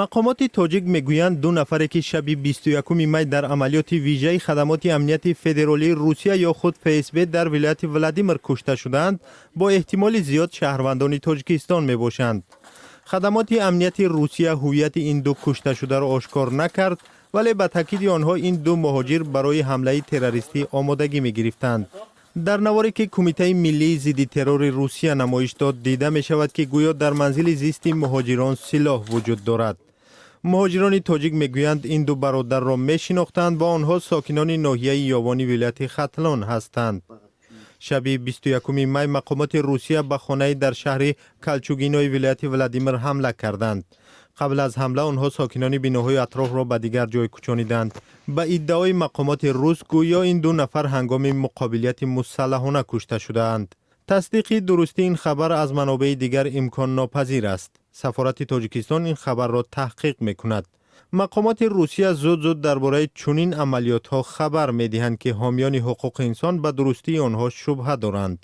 Мақомоти тоҷик мегӯянд, ду нафаре, ки шаби 21 май дар амалиёти вижаи хадамоти амнияти федералии Русия ё худ ФСБ дар вилояти Владимир кушта шудаанд, бо эҳтимоли зиёд шаҳрвандони Тоҷикистон мебошанд. Хадамоти амнияти Русия ҳуввияти ин ду кушташударо ошкор накард, вале ба таъкиди онҳо ин ду муҳоҷир барои ҳамлаи террористӣ омодагӣ мегирифтанд. Дар наворе, ки Кумитаи миллии зидди террори Русия намоиш дод, дида мешавад, ки гӯё дар манзили зисти муҳоҷирон силоҳ вуҷуд дорад. Муҳоҷирони тоҷик мегӯянд, ин ду бародарро мешинохтанд ва онҳо сокинони ноҳияи Ёвони вилояти Хатлон ҳастанд. Шаби 21 май мақомоти Русия ба хонаи дар шаҳри Калчугинои вилояти Владимир ҳамла карданд. Қабл аз ҳамла онҳо сокинони биноҳои атрофро ба дигар ҷой кӯчониданд. Ба иддаои мақомоти рус, гӯё ин ду нафар ҳангоми муқобилияти мусаллаҳона кушта шудаанд. Тасдиқи дурустии ин хабар аз манобеи дигар имконнопазир аст. Сафорати Тоҷикистон ин хабарро таҳқиқ мекунад. Мақомоти Русия зуд зуд дар бораи чунин амалиётҳо хабар медиҳанд, ки ҳомиёни ҳуқуқи инсон ба дурустии онҳо шубҳа доранд.